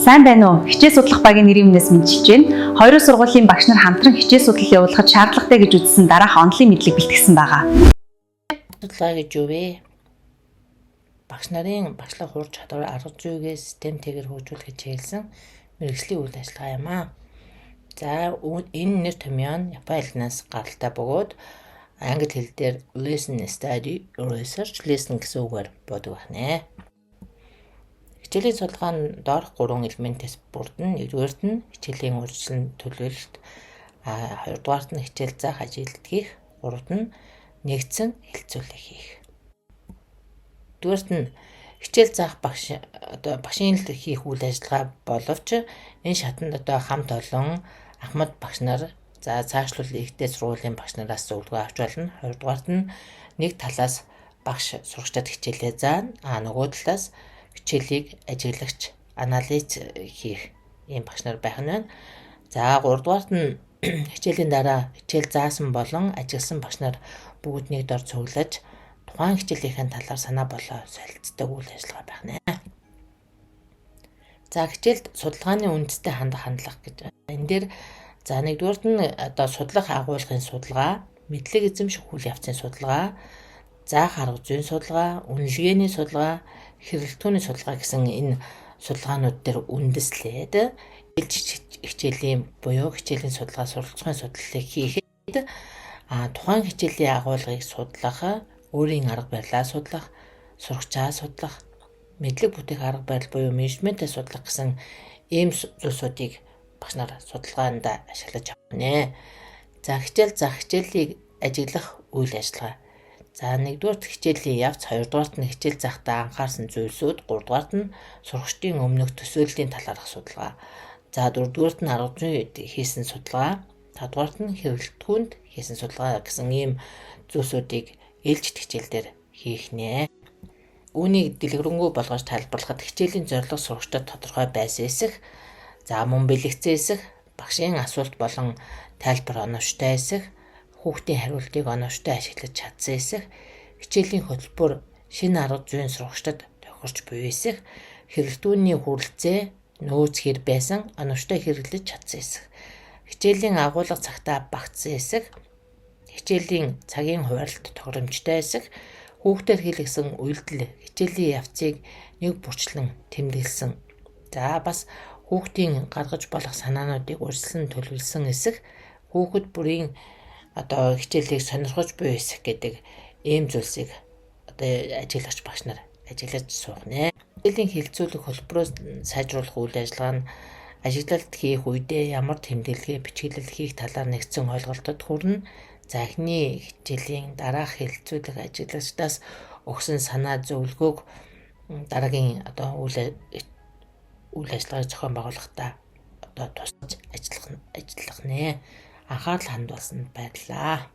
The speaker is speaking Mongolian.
Сайн байна уу? Хичээл судлах багийн нэрийн өмнөөс мэндчилж байна. Хоёр сургуулийн багш нар хамтран хичээл судлал явуулахад шаардлагатай гэж үзсэн дараах онолын мэдлэг бэлтгэсэн байгаа. Судалгаа гэж юу вэ? Багш нарын багшлах ур чадвар, арга зүйгээ системтэйгээр хөгжүүлэхэд чиглэсэн мэргэжлийн үйл ажиллагаа юм аа. За, энэ нэр томьёо нь Япон хэлнээс гаралтай бөгөөд англи хэл дээр lesson study, research lesson гэсэн үгээр буудаг байна. Хичээлийн судалгаа нь доорх гурван элементээс бүрдэнэ. Нэгдүгээрт нь хичээлийн урьдчилан төлөөлөлт, хоёрдугаарт нь хичээл заах ажилд хийх, гуравт нь нэгдсэн хэлэлцүүлэг хийх. Нэгдүгээрт нь хичээл заах багш одоо багшийн л хийх үйл ажиллагаа боловч энэ шатанд одоо хамт олон ахмад багш нар, за цаашлуул ихтэй сургуулийн багш нараас зөвлөгөө авч болно. Хоёрдугаарт нь нэг талаас багш сурагчдад хичээлээ заана. А нөгөө талаас хичээлийг ажиглагч, анализ хийх ийм багш нар байх нь байна. За, гуравдугаарт нь хичээлийн дараа хичээл заасан болон ажигласан багш нар бүгд нэг дор цуглаж тухайн хичээлийнхээ талаар санаа болоо солилцдог үйл ажиллагаа байх нэ. За, хичээлд судалгааны үндэстэй хандах хандлага гэж. Энэ дээр за нэгдүгээрт нь одоо судлах агуулгын судалгаа, мэдлэг эзэмших үйл явцын судалгаа, заах арга зүйн судалгаа, үнэлгээний судалгаа, хэрэглэлтгүүний судалгаа гэсэн энэ судалгаанууд дээр үндэслээд ээлжит хичээлийн буюу хичээлийн судалгаа, суралцахын судлалыг хийхэд тухайн хичээлийн агуулгыг судлах, өөрийн арга барилаа судлах, сурагчаа судлах, мэдлэг бүтээх арга барил буюу менежментээ судлах гэсэн ийм зүйлсүүдийг багш нар судалгаанд ашиглаж явна. За, хичээл заах, хичээлийг ажиглах үйл ажиллагаа. За, нэгдүгээрт хичээлийн явц, хоёрдугаарт нь хичээл заахтаа анхаарсан зүйлсүүд, гуравдугаарт нь сурагчдын өмнөх төсөөллийн талаарх судалгаа. За, дөрөвдүгээрт нь арга зүйн хийсэн судалгаа, тавдугаарт нь хэрэглэлтгүүнд хийсэн судалгаа гэсэн ийм зүйлсүүдийг ээлжит хичээл дээр хийх нэ. Үүнийг дэлгэрэнгүй болгож тайлбарлахад хичээлийн зорилго сурагчдад тодорхой байсан эсэх, за мөн бэлэгцэн эсэх, багшийн асуулт болон тайлбар оновчтой эсэх, хүүхдийн хариултыг оновчтой ашиглаж чадсан эсэх, хичээлийн хөтөлбөр, шинэ арга зүйн сурагчдад тохирч буй эсэх, хэрэглэлтгүүний хүрэлцээ, нөөц хэр байсан оновчтой хэрэглэж чадсан эсэх, хичээлийн агуулга цагтаа багтсан эсэх, хичээлийн цагийн хуваарлалт тохиромжтой эсэх, хүүхдээр хийлгэсэн үйлдэл хичээлийн явцыг нэг бүрчлэн тэмдэглэсэн. За, бас хүүхдийн гаргаж болох санаануудыг урьдчилан төлөвлөсөн эсэх, хүүхэд бүрийн одоо хичээлийг сонирхож буй эсэх гэдэг ийм зүйлсийг одоо ажиглагч багш нар ажиглаж суух нэ. Хичээлийн хэлэлцүүлэх хөтөлбөрөө сайжруулах үйл ажиллагаа нь ажиглалт хийх үедээ ямар тэмдэглэгээ, бичгэлэл хийх талаар нэгдсэн ойлголтод хүрнэ. За, эхний хичээлийн дараах хэлэлцүүлэх ажиглагчдаас өгсөн санаа зөвлөгөөг дараагийн одоо үйл үйл ажиллагааг зохион байгуулахдаа одоо тусаж ажиллах нэ. Анхаарал хандуулсанд баярлалаа.